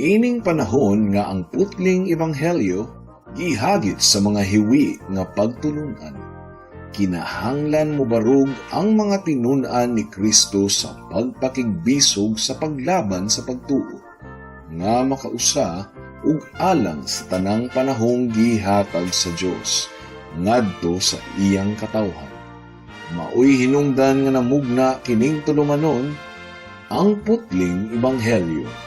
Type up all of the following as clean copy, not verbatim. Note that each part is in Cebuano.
Niining panahon nga ang putling ebanghelyo gihagit sa mga hiwi nga pagtulunan, kinahanglan mobarog ang mga tinun-an ni Kristo sa pagpakigbisog sa paglaban sa pagtuo nga makausa ug alang sa tanang panahong gihatag sa Dios ngadto sa iyang katawhan. Maoy hinungdan nga namugna kining tulumanon, Ang Putling Ebanghelyo.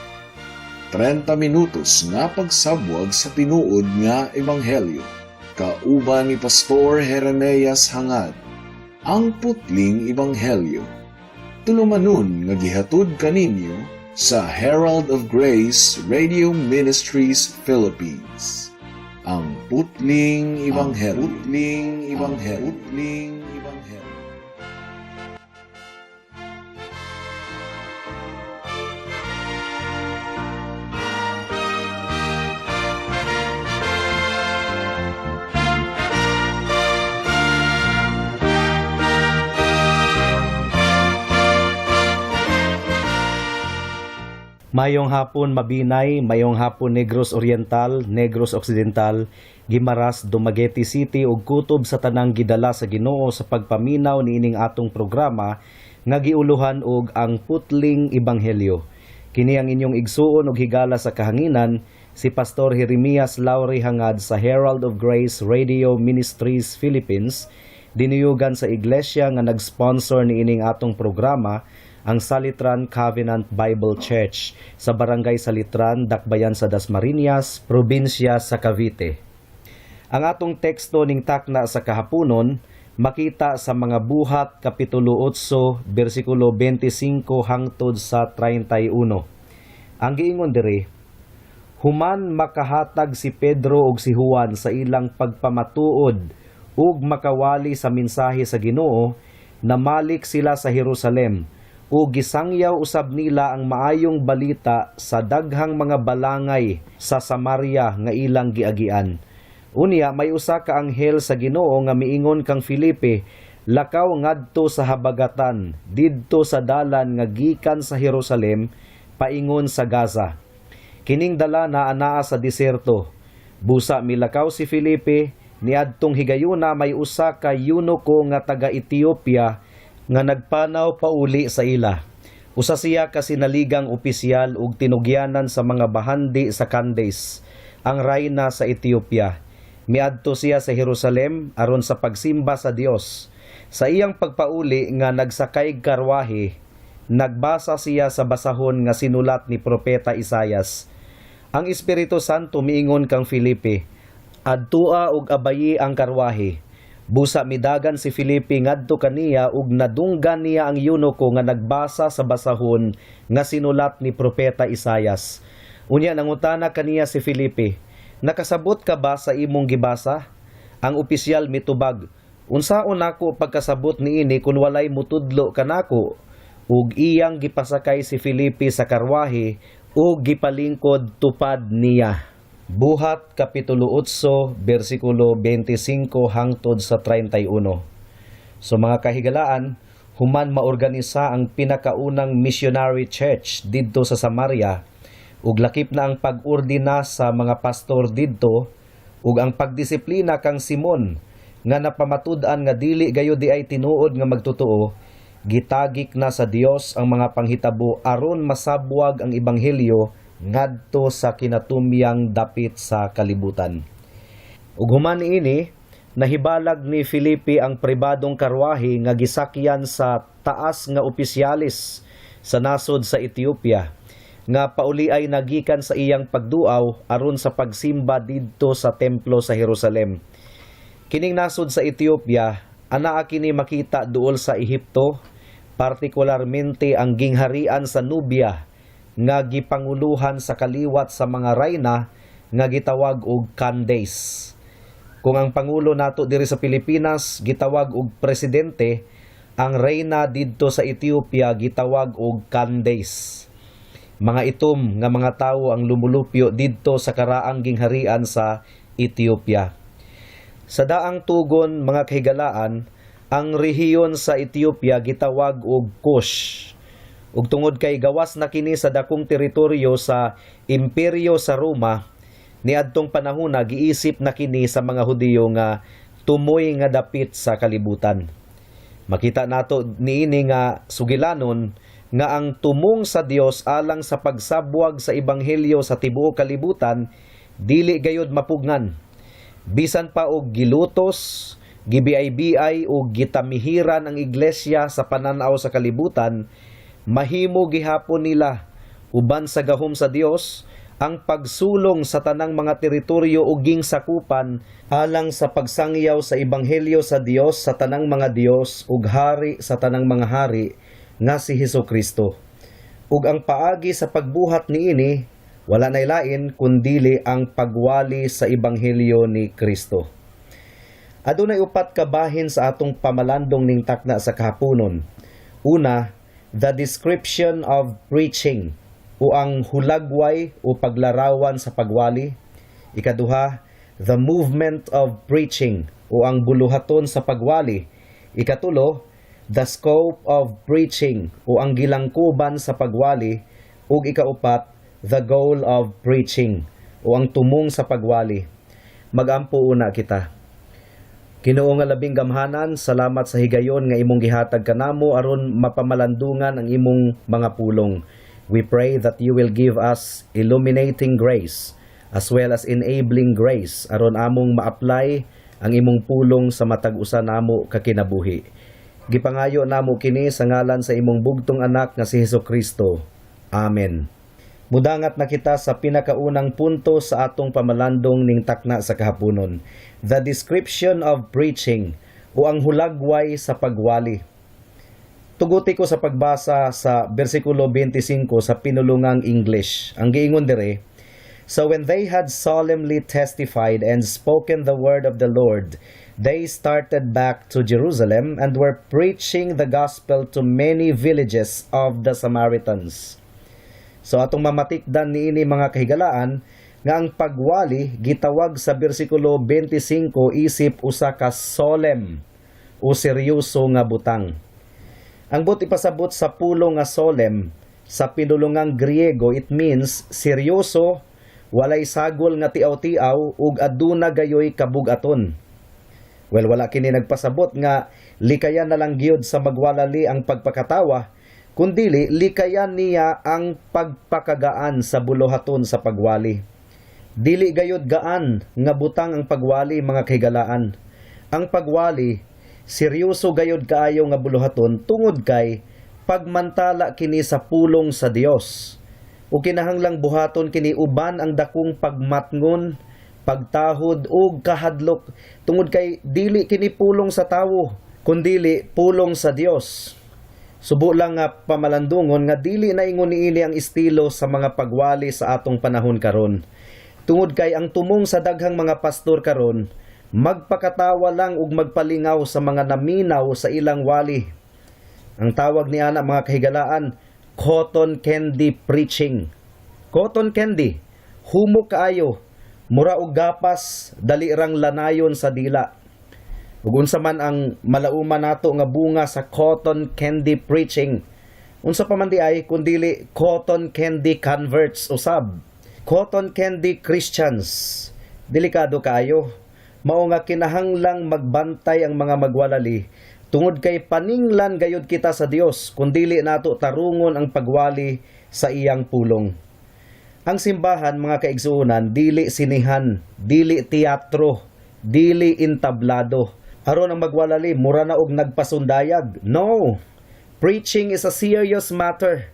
30 minutos nga pagsabwag sa tinuod nga ebanghelyo. Kauban ni Pastor Jeremias Hangad. Ang Putling Ebanghelyo. Tulumanon nga gihatod kaninyo sa Herald of Grace Radio Ministries Philippines. Ang Putling Ebanghelyo. Putling Ebanghelyo. Putling Ebanghelyo. Mayong hapon, Mabinay, mayong hapon, Negros Oriental, Negros Occidental, Guimaras, Dumaguete City ug kutob sa tanang gidala sa Ginoo sa pagpaminaw niining atong programa nga giuluhan og Ang Putling Ebanghelyo. Kini ang inyong igsuon ug higala sa kahanginan, si Pastor Jeremias Lauri Hangad sa Herald of Grace Radio Ministries Philippines, dinuyugan sa iglesia nga nag-sponsor niining atong programa, ang Salitran Covenant Bible Church sa Barangay Salitran, Dakbayan sa Dasmariñas, probinsya sa Cavite. Ang atong teksto ning takna sa kahaponon makita sa Mga Buhat kapitulo 8 bersikulo 25 hangtod sa 31. Ang giingon diri, human makahatag si Pedro ug si Juan sa ilang pagpamatuod ug makawali sa mensahe sa Ginoo, namalik sila sa Jerusalem ug gisangyaw usab nila ang maayong balita sa daghang mga balangay sa Samaria nga ilang giagian. Unya may usa ka anghel sa Ginoo nga miingon kang Felipe, "Lakaw ngadto sa habagatan didto sa dalan nga gikan sa Jerusalem paingon sa Gaza. Kining dalana anaa sa diserto." Busa milakaw si Felipe. Niadtong higayuna may usa ka eunuko nga taga Ethiopia nga nagpanaw pauli sa ila. Usa siya ka sinaligang opisyal ug tinugyanan sa mga bahandi sa Candace, ang rayna sa Ethiopia. Miadto siya sa Jerusalem aron sa pagsimba sa Dios. Sa iyang pagpauli nga nagsakay karwahe, nagbasa siya sa basahon nga sinulat ni Propeta Isayas. Ang Espiritu Santo miingon kang Felipe, "Adtua ug abayi ang karwahe." Busa midagan si Felipe ngadto kaniya ug nadunggan niya ang eunuko nga nagbasa sa basahon nga sinulat ni Propeta Isayas. Unya nangutana kaniya si Felipe, "Nakasabot ka ba sa imong gibasa?" Ang opisyal mitubag, "Unsaon nako pagkasabot niini kun walay mutudlo kanako?" Ug iyang gipasakay si Felipe sa karwahe ug gipalingkod tupad niya. Buhat Kapitulo 8, bersikulo 25 hangtod sa 31. So mga kahigalaan, human maorganisa ang pinakaunang missionary church didto sa Samaria, ug lakip na ang pag-ordina sa mga pastor didto, ug ang pagdisiplina kang Simon nga napamatud-an nga dili gayud diay tinuod nga magtotoo, gitagik na sa Dios ang mga panghitabo aron masabwag ang ebanghelyo ngadto sa kinatumyang dapit sa kalibutan. Ug human niini, nahibalag ni Felipe ang pribadong karwahe nga gisakyan sa taas nga opisyalis sa nasod sa Ethiopia nga pauli ay nagikan sa iyang pagduaw aron sa pagsimba didto sa templo sa Jerusalem. Kining nasod sa Ethiopia, anaa kini makita duol sa Ehipto, partikularmente ang gingharian sa Nubia nga gipanguluhan sa kaliwat sa mga rayna nga gitawag og Candace. Kung ang pangulo nato diri sa Pilipinas gitawag og presidente, ang reyna didto sa Ethiopia gitawag og Candace. Mga itom nga mga tawo ang lumulupyo didto sa karaang gingharian sa Ethiopia. Sa daang tugon, mga kahigalaan, ang rehiyon sa Ethiopia gitawag og Kush. Ug tungod kay gawas na kini sa dakong teritoryo sa imperyo sa Roma, niadtong panahona giisip na kini sa mga Hudiyo nga tumoy nga dapit sa kalibutan. Makita nato niini nga sugilanon nga ang tumong sa Dios alang sa pagsabwag sa ebanghelyo sa tibuok kalibutan dili gayud mapugnan. Bisan pa og gilutos, gibiay-biay o gitamihiran ang iglesia sa pananaw sa kalibutan, mahimo gihapon nila uban sa gahom sa Dios ang pagsulong sa tanang mga teritoryo ug sakupan alang sa pagsangyaw sa ebanghelyo sa Dios sa tanang mga dios ug hari sa tanang mga hari nga si Hesus Kristo. Ug ang paagi sa pagbuhat niini, wala nay lain kundili ang pagwali sa ebanghelyo ni Kristo. Adunay upat ka bahin sa atong pamalandong ning takna sa kahaponon. Una, the description of preaching o ang hulagway o paglarawan sa pagwali. Ikaduha, the movement of preaching o ang buluhaton sa pagwali. Ikatulo, the scope of preaching o ang gilangkuban sa pagwali. Ug ikaupat, the goal of preaching o ang tumong sa pagwali. Magampo una kita. Ginoo nga labing gamhanan, salamat sa higayon nga imong gihatag kanamo aron mapamalandungan ang imong mga pulong. We pray that you will give us illuminating grace as well as enabling grace aron among ma-apply ang imong pulong sa matag usa namo ka kinabuhi. Gipangayo namo kini sa ngalan sa imong bugtong anak nga si Hesus Kristo. Amen. Mudangat na kita sa pinakaunang punto sa atong pamalandong ning takna sa kahaponon. The description of preaching o ang hulagway sa pagwali. Tuguti ko sa pagbasa sa bersikulo 25 sa pinulungang English. Ang giingon dire, "So when they had solemnly testified and spoken the word of the Lord, they started back to Jerusalem and were preaching the gospel to many villages of the Samaritans." So atong mamatikdan niini, mga kahigalaan, nga ang pagwali gitawag sa bersikulo 25 isip usa ka solemn o seryoso nga butang. Ang buot ipasabot sa pulong nga solemn sa pinulungang Griego, it means seryoso, walay sagol nga tiaw-tiaw ug aduna gayoy kabugaton. Well, wala kini nagpasabot nga likayan na lang gyud sa magwalali ang pagpakatawa, kundili likayan niya ang pagpakagaan sa buluhaton sa pagwali. Dili gayud gaan nga butang ang pagwali, mga kahigalaan. Ang pagwali, seryoso gayud kaayo nga buluhaton tungod kay pagmantala kini sa pulong sa Dios. O kinahanglang buhaton kini uban ang dakong pagmatngon, pagtahod ug kahadlok tungod kay dili kini pulong sa tawo, kundili pulong sa Dios. Subo lang nga pamalandungon nga dili na ingon niini ang estilo sa mga pagwali sa atong panahon karon. Tungod kay ang tumong sa daghang mga pastor karon, magpakatawa lang ug magpalingaw sa mga naminaw sa ilang wali. Ang tawag ni ana, mga kahigalaan, cotton candy preaching. Cotton candy, humok kaayo, mura og gapas, dali rang lanayon sa dila. Ug unsa man ang malauman nato nga bunga sa cotton candy preaching? Unsa pa man di ay kundili cotton candy converts usab. Cotton candy Christians. Delikado kaayo. Mao nga kinahanglang magbantay ang mga magwalali tungod kay paninglan gayud kita sa Dios kung dili nato tarungon ang pagwali sa iyang pulong. Ang simbahan, mga kaigsuonan, dili sinihan, dili teatro, dili entablado. Aron ang magwalali, mura na og nagpasundayag. No. Preaching is a serious matter.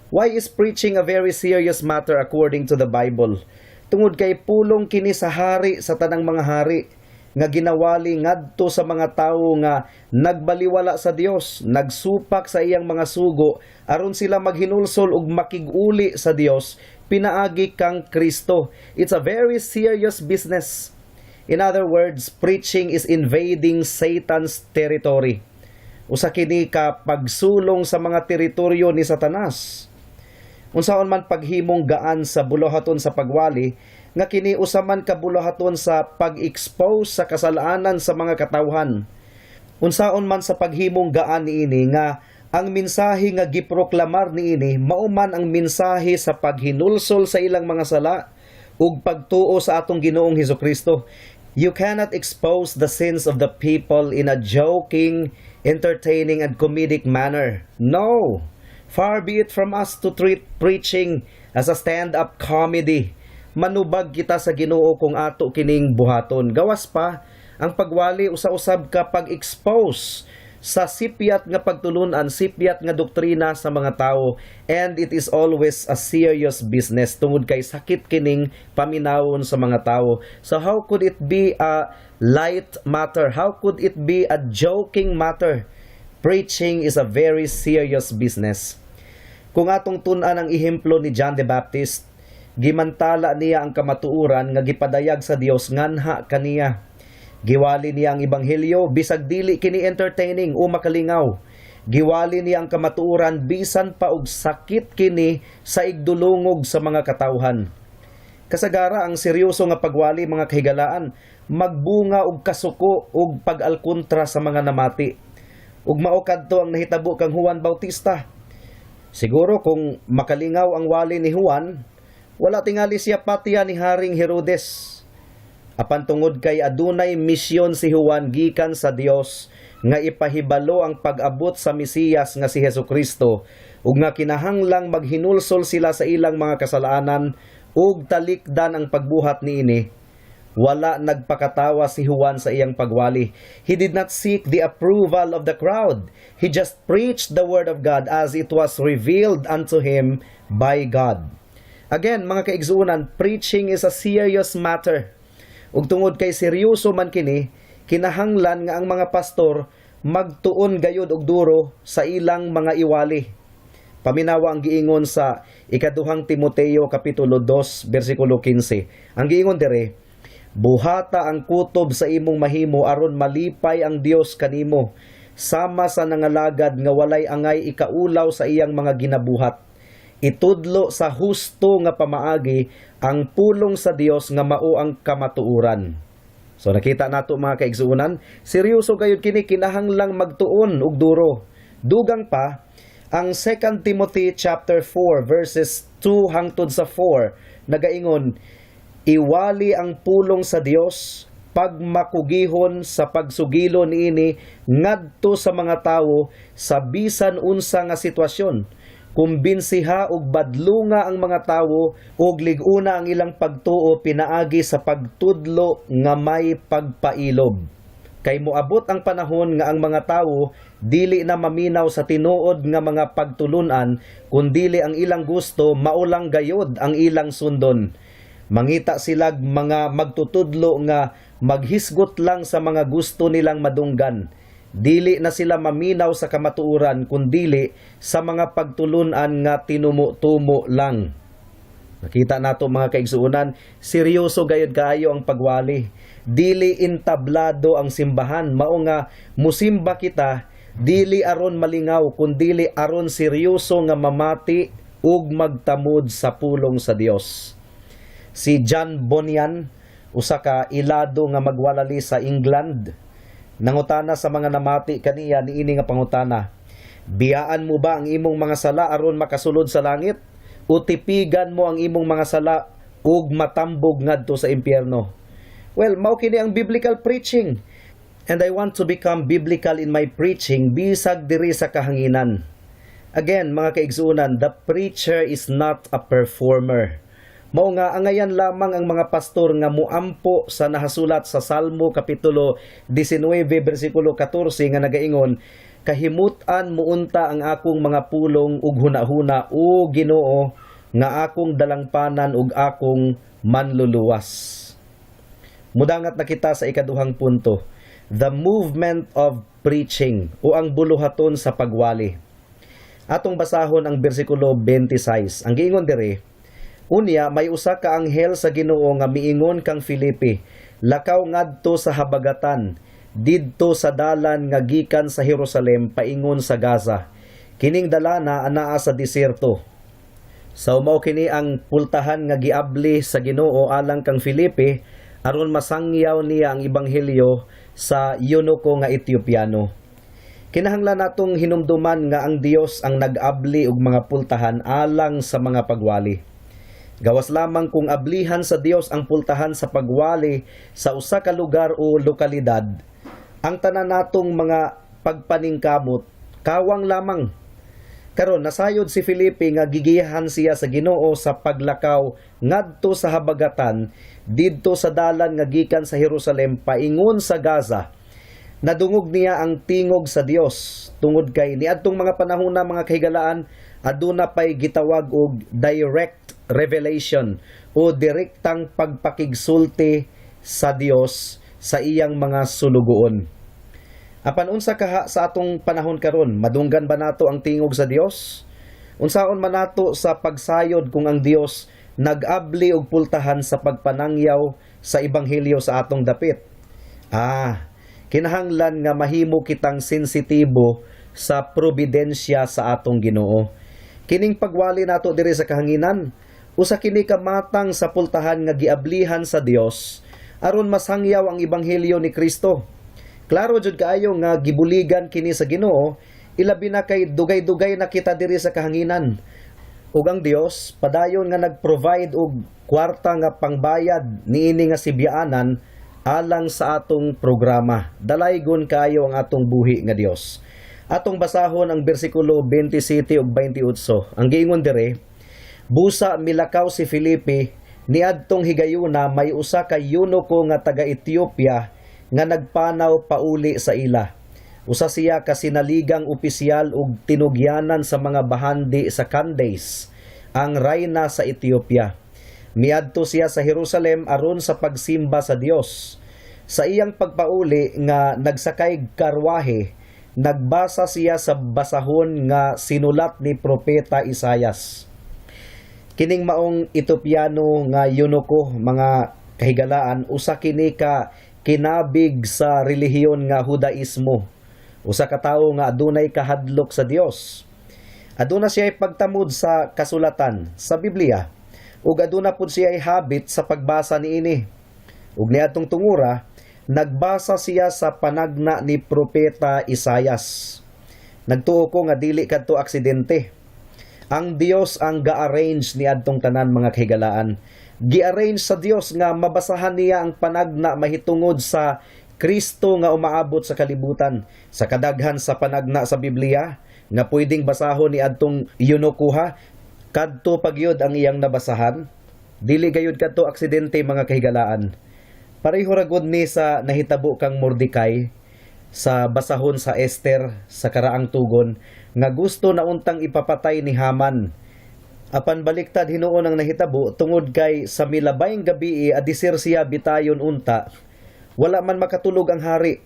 Why is preaching a very serious matter according to the Bible? Tungod kay pulong kini sa hari sa tanang mga hari nga ginawali ngadto sa mga tawo nga nagbaliwala sa Dios, nagsupak sa iyang mga sugo aron sila maghinulsol ug makig-uli sa Dios pinaagi kang Kristo. It's a very serious business. In other words, preaching is invading Satan's territory. Usa kini ka pagsulong sa mga teritoryo ni Satanas. Unsaon man paghimong gaan sa buluhaton sa pagwali nga kini usa man ka buluhaton sa pag-expose sa kasalanan sa mga katawhan? Unsaon man sa paghimong gaan niini nga Ang mensahe nga giproklamar niini mao man ang mensahe sa paghinulsol sa ilang mga sala ug pagtuo sa atong Ginoong Hesukristo. You cannot expose the sins of the people in a joking, entertaining and comedic manner. No. Far be it from us to treat preaching as a stand-up comedy. Manubag kita sa Ginoo kung ato kining buhaton. Gawas pa, ang pagwali usa-usab ka pag-expose sa sipyat nga pagtulunan, sipyat nga doktrina sa mga tao, and it is always a serious business tungod kay sakit kining paminawon sa mga tao. So how could it be a light matter? How could it be a joking matter? Preaching is a very serious business. Kung atong tun-an ang ehemplo ni John the Baptist, gimantala niya ang kamatuoran nga gipadayag sa Dios nganha kaniya. Giwali niya ang ebanghelyo bisag dili kini entertaining o makalingaw. Giwali niya ang kamatuoran bisan pa og sakit kini sa igdulungog sa mga katawhan. Kasagara ang seryoso nga pagwali, mga kahigalaan, magbunga og kasuko ug pag-alkontra sa mga namati. Ug mao kadto ang nahitabo kang Juan Bautista. Siguro kung makalingaw ang wali ni Juan, wala tingali siya patiya ni Haring Herodes. Apan tungod kay adunay misyon si Juan gikan sa Dios nga ipahibalo ang pag-abot sa Mesiyas nga si Hesukristo ug nga kinahanglang maghinulsol sila sa ilang mga kasalanan ug talikdan ang pagbuhat niini, wala nagpakatawa si Juan sa iyang pagwali. He did not seek the approval of the crowd. He just preached the word of God as it was revealed unto him by God. Again, mga kaigsuonan, preaching is a serious matter. Ug tungod kay seryoso man kini, kinahanglan nga ang mga pastor magtuon gayud og duro sa ilang mga iwali. Paminawa ang giingon sa Ikaduhang Timoteo kapitulo 2 bersikulo 15. Ang giingon dire, "Buhata ang kutob sa imong mahimo aron malipay ang Dios kanimo, sama sa nangalagad nga walay angay ikaulaw sa iyang mga ginabuhat. Itudlo sa husto nga pamaagi ang pulong sa Dios nga mao ang kamatuoran." So nakita nato, mga kaigsuonan, seryoso gayud kini, kinahanglang magtuon og duro. Dugang pa, ang 2 Timothy chapter 4 verses 2 hangtod sa 4 nagaingon, "Iwali ang pulong sa Dios, pagmakugihon sa pagsugilo niini ngadto sa mga tawo sa bisan unsa nga sitwasyon. Kumbinsiha ug badlunga ang mga tawo ug lig-una ang ilang pagtuo pinaagi sa pagtudlo nga may pagpailob. Kay moabot ang panahon nga ang mga tawo dili na maminaw sa tinuod nga mga pagtulunan, kundili ang ilang gusto mao lang gayod ang ilang sundon. Mangita silag mga magtutudlo nga maghisgot lang sa mga gusto nilang madunggan. Dili na sila maminaw sa kamatuoran kundili sa mga pagtulunan nga tinumo-tumo lang." Nakita nato, mga kaigsuonan, seryoso gayud kaayo ang pagwali. Dili entablado ang simbahan, mao nga musimba kita dili aron malingaw kundili aron seryoso nga mamati ug magtamod sa pulong sa Dios. Si John Bunyan, usa ka ilado nga magwalali sa England, nangutana sa mga namati kaniya niini nga pangutana: "Biyaan mo ba ang imong mga sala aron makasulod sa langit o tipigan mo ang imong mga sala ug matambog ngadto sa impyerno?" Well, mao kini ang biblical preaching. And I want to become biblical in my preaching bisag diri sa kahanginan. Again, mga kaigsuonan, the preacher is not a performer. Mao nga angayan lamang ang mga pastor nga muampo sa nahasulat sa Salmo kapitulo 19 bersikulo 14 nga nagaingon, "Kahimut-an mo unta ang akong mga pulong ug hunahuna, o Ginoo, nga akong dalangpanan ug akong manluluwas." Mudangat na kita sa ikaduhang punto, the movement of preaching o ang buluhaton sa pagwali. Atong basahon ang bersikulo 26. Ang giingon dire, "Unya may usa ka anghel sa Ginoo nga miingon kang Felipe, 'Lakaw ngadto sa habagatan, didto sa dalan nga gikan sa Jerusalem paingon sa Gaza. Kining dalana anaa sa diserto.'" So mao kini ang pultahan nga giabli sa Ginoo alang kang Felipe aron masangyaw niya ang ebanghelyo sa eunuko nga Etiopiano. Kinahanglan natong hinumduman nga ang Dios ang nag-abli og mga pultahan alang sa mga pagwali. Gawas lamang kung ablihan sa Dios ang pultahan sa pagwali sa usa ka lugar o lokalidad, ang tanan natong mga pagpaningkamot kawang lamang. Karon, nasayod si Felipe nga gigiyahan siya sa Ginoo sa paglakaw ngadto sa habagatan didto sa dalan nga gikan sa Jerusalem paingon sa Gaza. Nadungog niya ang tingog sa Dios tungod kay niadtong mga panahon na, mga kahigalaan, aduna pay gitawag og direct revelation o direktang pagpakigsulti sa Dios sa iyang mga sulugoon. Apan unsa kaha sa atong panahon karon, madunggan ba nato ang tingog sa Dios? Unsaon man nato sa pagsayod kung ang Dios nag-abli og pultahan sa pagpanangyaw sa ebanghelyo sa atong dapit? Kinahanglan nga mahimo kitang sensitibo sa providensya sa atong Ginoo. Kining pagwali nato diri sa kahanginan, usa kini ka matang sa pultahan nga giablihan sa Dios aron masangyaw ang ebanghelyo ni Kristo. Klaro jud kaayo nga gibuligan kini sa Ginoo, ilabi na kay dugay-dugay na kita diri sa kahanginan. Ug ang Dios padayon nga nag-provide og kwarta nga pangbayad niini nga sibyaanan alang sa atong programa. Dalaygon kaayo ang atong buhi nga Dios. Atong basahon ang bersikulo 27 ug 28. Ang giingon dire, "Busa milakaw si Felipe, niadtong higayuna may usa ka eunuko nga taga Ethiopia nga nagpanaw pauli sa ila. Usa siya ka sinaligang opisyal ug tinugyanan sa mga bahandi sa Candace, ang rayna sa Ethiopia. Miadto siya sa Jerusalem aron sa pagsimba sa Dios. Sa iyang pagpauli nga nagsakay karwahe, nagbasa siya sa basahon nga sinulat ni Propeta Isayas." Kining maong Etiopiano nga eunuko, mga kahigalaan, usa kini ka kinabig sa relihiyon nga Hudaismo. Usa ka tawo nga adunay kahadlok sa Dios. Aduna siya pagtamod sa kasulatan sa Biblia ug aduna pud siya habit sa pagbasa niini. Ug niadtong tungura, nagbasa siya sa panagna ni Propeta Isayas. Nagtuo ko nga dili kadto aksidente. Ang Dios ang ga-arrange ni adtong tanan, mga kahigalaan. Gi-arrange sa Dios nga mabasahan niya ang panagna mahitungod sa Kristo nga umaabot sa kalibutan. Sa kadaghan sa panagna sa Biblia nga pwedeng basahon ni adtong eunukoha, kadto pagyud ang iyang nabasahan. Dili gayud kadto aksidente, mga kahigalaan. Pareho ra gud ni sa nahitabo kang Mordecai sa basahon sa Esther sa karaang tugon nga gusto na untang ipapatay ni Haman. Apan baliktad hinuon ang nahitabo tungod kay sa milabayng gabi adisir siya bitayon unta. Wala man makatulog ang hari.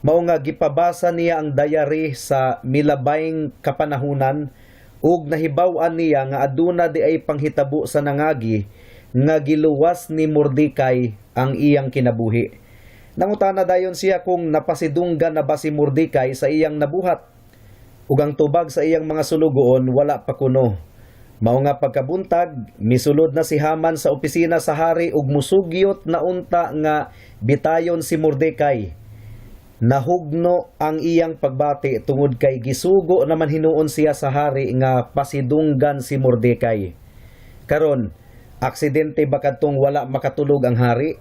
Mao nga gipabasa niya ang diary sa milabayng kapanahunan ug nahibaw-an niya nga aduna di ay panghitabo sa nangagi nga giluwas ni Mordecai ang iyang kinabuhi. Nangutana dayon siya kung napasidunggan na ba si Mordecai sa iyang nabuhat. Ug ang tubag sa iyang mga sulugoon, wala pa kuno. Mao nga pagkabuntag, misulod na si Haman sa opisina sa hari ug musugyot na unta nga bitayon si Mordecai. Nahugno ang iyang pagbati tungod kay gisugo naman hinuon siya sa hari nga pasidunggan si Mordecai. Karon, aksidente ba kadtong wala makatulog ang hari?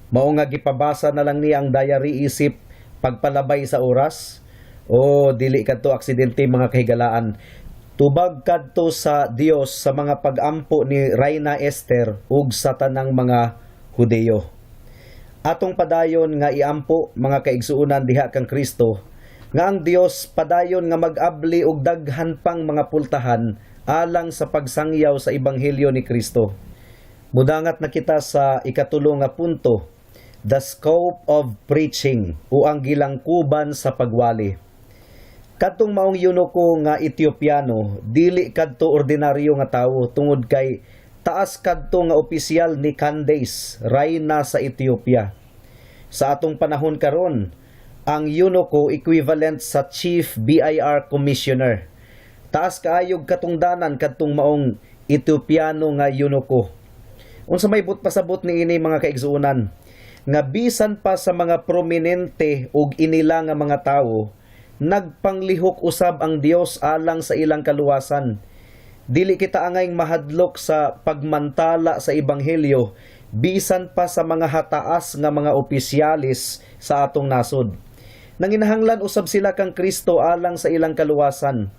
Mao nga gipabasa na lang niya ang diary isip pagpalabay sa oras? O dili kadto aksidente, mga kahigalaan. Tubag kadto sa Dios sa mga pag-ampo ni Reyna Esther ug sa tanang mga Hudeyo. Atong padayon nga iampo, mga kaigsuonan diha kang Kristo, nga ang Dios padayon nga mag-abli og daghan pang mga pultahan alang sa pagsangyaw sa ebanghelyo ni Kristo. Mudangat na kita sa ikatulo nga punto, the scope of preaching o ang gilangkuban sa pagwali. Kadtong maong eunuko nga Etiopiano, dili kadto ordinaryo nga tawo tungod kay taas kadto nga opisyal ni Candace, rayna sa Ethiopia. Sa atong panahon karon, ang eunuko equivalent sa Chief BIR Commissioner. Taas kaayog katungdanan kadtong maong Etiopiano nga eunuko. Unsa may buot pasabot niini, mga kaigsuonan? Nga bisan pa sa mga prominente ug inila nga mga tawo, Nagpanglihok usab ang Dios alang sa ilang kaluwasan. Dili kita angayng mahadlok sa pagmantala sa ebanghelyo bisan pa sa mga hataas nga mga opisyalis sa atong nasod. Nanginahanglan usab sila kang Kristo alang sa ilang kaluwasan.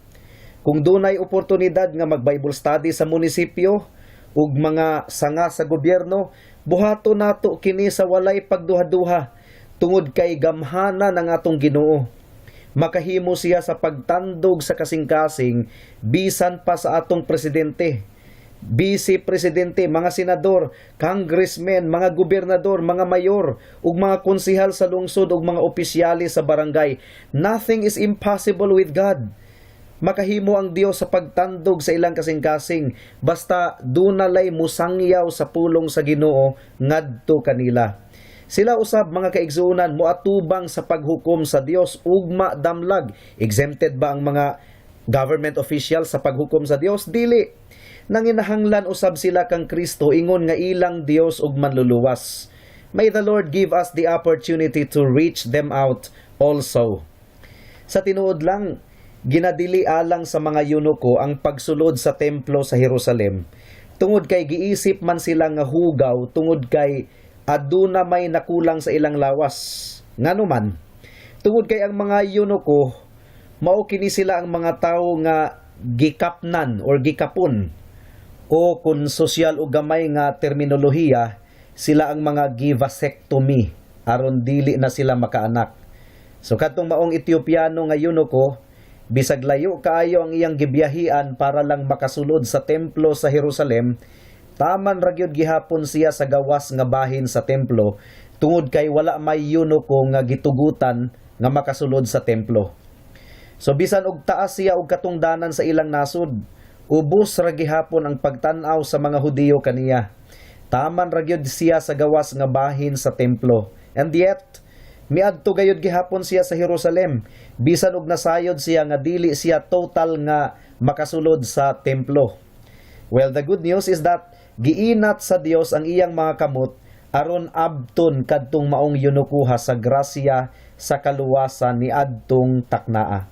Kung dunay oportunidad nga mag-Bible study sa munisipyo ug mga sanga sa gobyerno, buhato nato kini sa walay pagduha-duha tungod kay gamhana ng atong Ginoo. Makahimo siya sa pagtandog sa kasing-kasing bisan pa sa atong presidente, vice presidente, mga senador, congressmen, mga gobernador, mga mayor, ug mga konsehal sa lungsod ug mga opisyales sa barangay. Nothing is impossible with God. Makahimo ang Dios sa pagtandog sa ilang kasing-kasing basta dunalay musangyaw sa pulong sa Ginoo ngadto kanila. Sila usab, mga kaigsuonan, moatubang sa paghukom sa Dios ugma damlag. Exempted ba ang mga government official sa paghukom sa Dios? Dili. Nanginahanglan usab sila kang Kristo ingon nga ilang Dios ug manluluwas. May the Lord give us the opportunity to reach them out also. Sa tinuod lang, ginadili alang sa mga eunuko ang pagsulod sa templo sa Jerusalem. Tungod kay giisip man sila nga hugaw tungod kay aduna may nakulang sa ilang lawas. Ngano man? Tungod kay ang mga eunuko, mao kini sila ang mga tawo nga gikapnan or gikapon, o kung sosyal o gamay nga terminolohiya, sila ang mga givasectomy aron dili na sila makaanak. So kadtong maong Etiopiano nga eunuko, bisag layo kaayo ang iyang gibiyahian para lang makasulod sa templo sa Jerusalem, taman ra gyud gihapon siya sa gawas nga bahin sa templo tungod kay wala may eunuko nga gitugutan nga makasulod sa templo. So bisan og taas siya og katungdanan sa ilang nasod, ubos ra gihapon ang pagtan-aw sa mga Hudiyo kaniya. Taman ra gyud siya sa gawas nga bahin sa templo. And yet, miadto gayud gihapon siya sa Jerusalem bisan og nasayod siya nga dili siya total nga makasulod sa templo. Well, the good news is that giinat sa Dios ang iyang mga kamot aron abton kadtong maong eunukoha sa grasya sa kaluwasan ni adtong taknaa.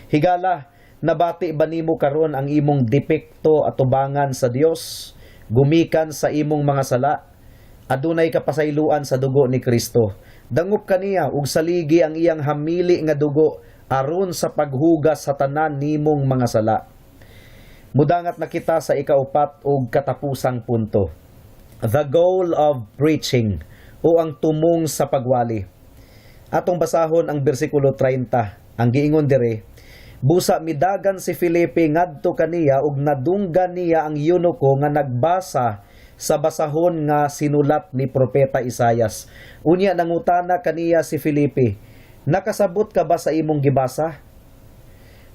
Higala, nabati ba nimo karon ang imong depekto atubangan sa Dios gumikan sa imong mga sala? Adunay kapasayloan sa dugo ni Kristo. Dangop kaniya ug saligi ang iyang hamili nga dugo aron sa paghugas sa tanan nimong mga sala. Mudangat na kita sa ikaupat ug katapusang punto. The goal of preaching o ang tumong sa pagwali. Atong basahon ang bersikulo 30. Ang giingon dire, "Busa midagan si Felipe ngadto kaniya ug nadunggan niya ang eunuko nga nagbasa sa basahon nga sinulat ni propeta Isayas. Unya nangutana kaniya si Felipe, 'Nakasabot ka ba sa imong gibasa?'"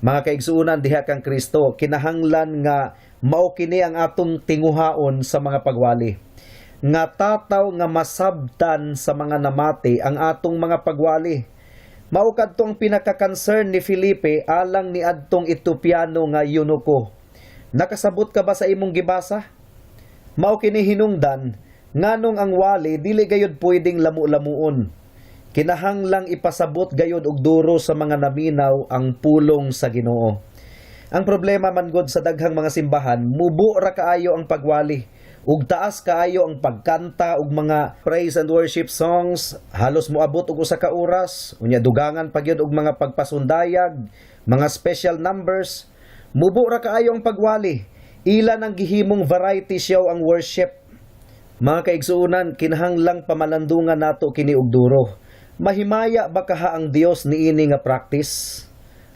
Mga kaigsuonan diha kang Kristo, kinahanglan nga mao kini ang atong tinguhaon sa mga pagwali. Nga tataw nga masabtan sa mga namati ang atong mga pagwali. Mao kadtong pinaka-concern ni Felipe alang ni adtong Etiopiano nga eunuko. "Nakasabot ka ba sa imong gibasa?" Mao kini hinungdan nganong ang wali dili gayud pwedeng lamu-lamuon. Kinahanglang ipasabot gayud og duro sa mga naminaw ang pulong sa Ginoo. Ang problema man gud sa daghang mga simbahan, mubo ra kaayo ang pagwali ug taas kaayo ang pagkanta og mga praise and worship songs, halos moabot og usa ka oras, unya dugangan pa gyud og mga pagpasundayag, mga special numbers. Mubo ra kaayo ang pagwali. Ila nang gihimong variety show ang worship. Mga kaigsuonan, kinahanglang pamalandungan nato kini og duro. Mahimaya ba kaha ang Dios niini nga practice?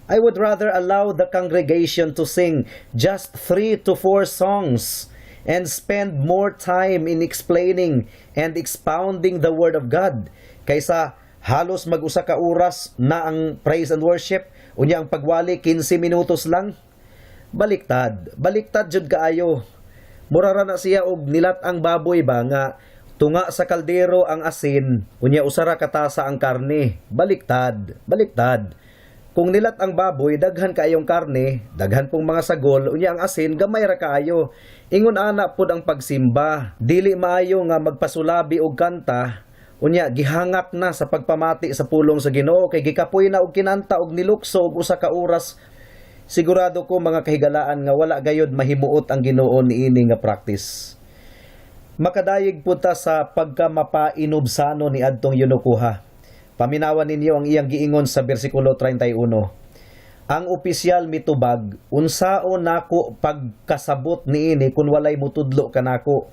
I would rather allow the congregation to sing just three to four songs and spend more time in explaining and expounding the Word of God kaysa halos mag-usa ka oras na ang praise and worship, unya ang pagwali 15 minutos lang. Baliktad, baliktad jud kaayo. Mura ra na siya og nilat ang baboy ba nga tunga sa kaldero ang asin, unya usa ra ka tasa ang karne. Baliktad, baliktad. Kung nilat ang baboy, daghan kaayong karne, daghan pong mga sagol, unya ang asin gamay ra kaayo. Ingon ana pod ang pagsimba. Dili maayo nga magpasulabi og kanta, unya Unya gihangak na sa pagpamati sa pulong sa Ginoo kay gikapoy na og kinanta og nilukso og usa ka oras. Sigurado ko, mga kahigalaan, nga wala gayod mahimuot ang Ginoo niini nga practice. Makadayeg pud ta sa pagkamapainubsano ni adtong eunukoha. Paminawan ninyo ang iyang giingon sa bersikulo 31. Ang opisyal mitubag, "Unsaon nako pagkasabot niini kung walay mutudlo kanako?"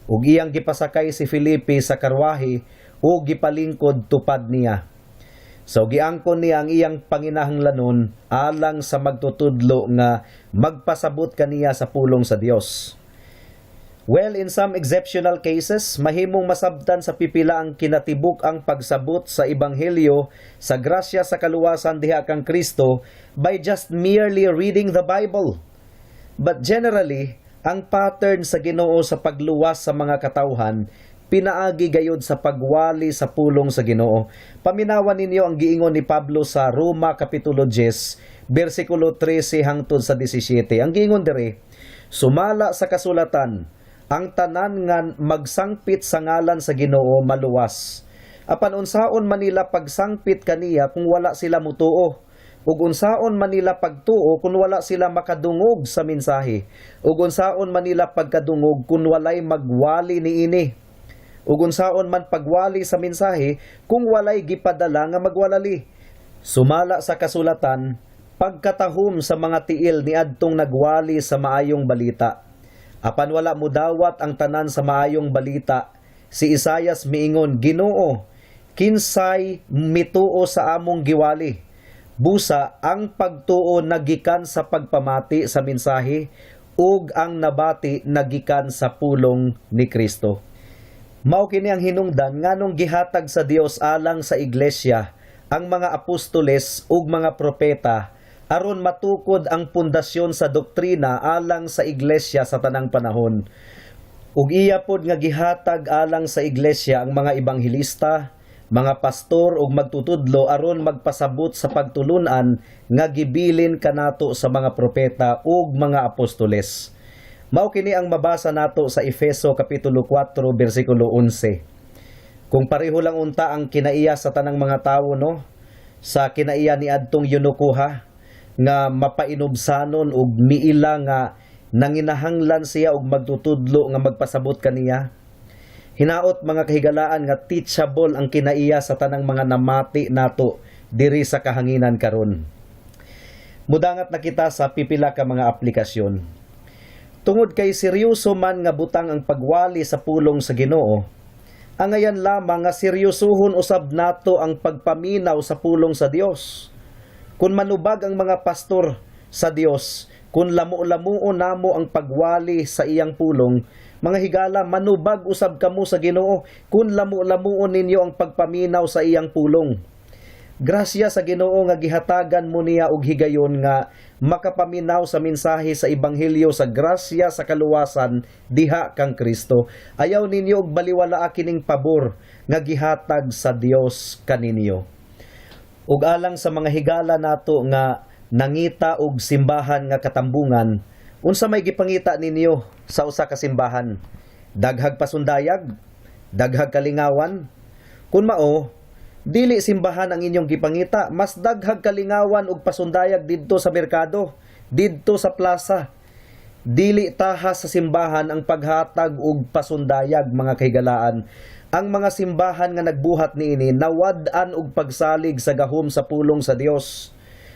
Ug iyang gipasakay si Felipe sa karwahe ug gipalingkod tupad niya. So giangkon niya ang iyang panginahanglanon alang sa magtutudlo nga magpasabot kaniya sa pulong sa Dios. Well, in some exceptional cases, mahimong masabtan sa pipila ang kinatibuk ang pagsabot sa ebanghelyo sa grasya sa kaluwasan diha kang Kristo by just merely reading the Bible. But generally, ang pattern sa Ginoo sa pagluwas sa mga katawhan pinaagi gayod sa pagwali sa pulong sa Ginoo. Paminawan ninyo ang giingon ni Pablo sa Roma kapitulo 10, bersikulo 13 hangtod sa 17. Ang giingon diri, "Sumala sa kasulatan, ang tanan nga magsangpit sa ngalan sa Ginoo maluwas. Apan unsaon man nila pagsangpit kaniya kung wala sila mutuo? Ug unsaon man nila pagtuo kung wala sila makadungog sa mensahe? Ug unsaon man nila pagkadungog kung walay magwali niini? Ug unsaon man pagwali sa mensahe kung walay gipadala nga magwalali? Sumala sa kasulatan, pagkatahom sa mga tiil niadtong nagwali sa maayong balita. Apan wala mudawat ang tanan sa maayong balita. Si Isayas miingon, 'Ginoo, kinsay mituo sa among giwali?' Busa ang pagtuo nagikan sa pagpamati sa mensahe ug ang nabati nagikan sa pulong ni Kristo." Mao kini ang hinungdan nganong gihatag sa Dios alang sa iglesia ang mga apostoles ug mga propeta aron matukod ang pundasyon sa doktrina alang sa iglesia sa tanang panahon. Ug iya pod nga gihatag alang sa iglesia ang mga ebanghelista, mga pastor ug magtutudlo aron magpasabot sa pagtulunan nga gibilin kanato sa mga propeta ug mga apostoles. Mao kini ang mabasa nato sa Efeso kapitulo 4 bersikulo 11. Kung pareho lang unta ang kinaiya sa tanang mga tawo, no, sa kinaiya ni adtong eunukoha nga mapainubsanon ug miila nga nanginahanglan siya og magtutudlo nga magpasabot kaniya. Hinaot, mga kahigalaan, nga teachable ang kinaiya sa tanang mga namati nato diri sa kahanginan karon. Mudangat na kita sa pipila ka mga aplikasyon. Tungod kay seryoso man nga butang ang pagwali sa pulong sa Ginoo, angayan lamang nga seryosohon usab nato ang pagpaminaw sa pulong sa Dios. Kung manubag ang mga pastor sa Dios, kung lamo-lamuo namo ang pagwali sa iyang pulong, mga higala, manubag usab kamo sa Ginoo kung lamo-lamuo ninyo ang pagpaminaw sa iyang pulong. Grasya sa Ginoo nga gihatagan mo niya og higayon nga makapaminaw sa mensahe sa ebanghelyo sa grasya sa kaluwasan diha kang Kristo. Ayaw ninyo og baliwala kining pabor nga gihatag sa Dios kaninyo. Ug alang sa mga higala nato nga nangita og simbahan nga katambungan, unsa may gipangita ninyo sa usa ka simbahan? Daghag pasundayag? Daghag kalingawan? Kung mao, dili simbahan ang inyong gipangita, mas daghag kalingawan ug pasundayag didto sa merkado, didto sa plaza. Dili tahas sa simbahan ang paghatag og pasundayag, mga kahigalaan. Ang mga simbahan nga nagbuhat niini nawad-an og pagsalig sa gahom sa pulong sa Dios.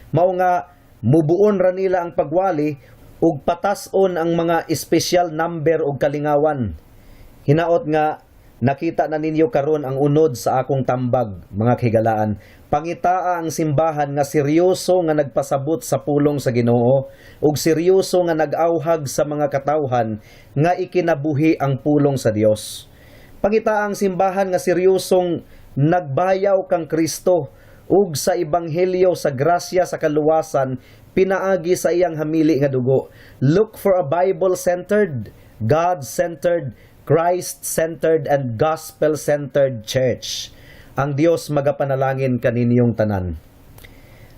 Mao nga mubuon ra nila ang pagwali ug patas-on ang mga espesyal number og kalingawan. Hinaot nga nakita na ninyo karon ang unod sa akong tambag, mga kahigalaan. Pangitaa ang simbahan nga seryoso nga nagpasabot sa pulong sa Ginoo ug seryoso nga nag-awhag sa mga katawhan nga ikinabuhi ang pulong sa Dios. Pangitaa ang simbahan nga seryosong nagbayaw kang Kristo ug sa ebanghelyo sa grasya sa kaluwasan pinaagi sa iyang hamili nga dugo. Look for a Bible-centered, God-centered, Christ-centered and gospel-centered church. Ang Dios magapanalangin kaninyong tanan.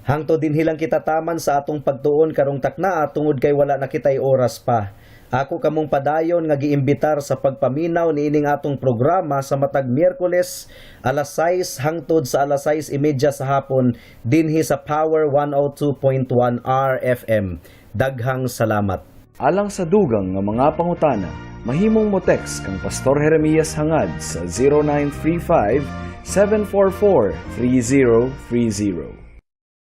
Hangtod dinhi lang kita taman sa atong pagtuon karong taknaa tungod kay wala na kitay oras pa. Ako kamong padayon nga giimbitar sa pagpaminaw niining atong programa sa matag Miyerkules, alas 6 hangtod sa alas 6:30 sa hapon dinhi sa Power 102.1 RFM. Daghang salamat. Alang sa dugang nga mga pangutana, mahimong mo text kang Pastor Jeremias Hangad sa 0935 744 3030.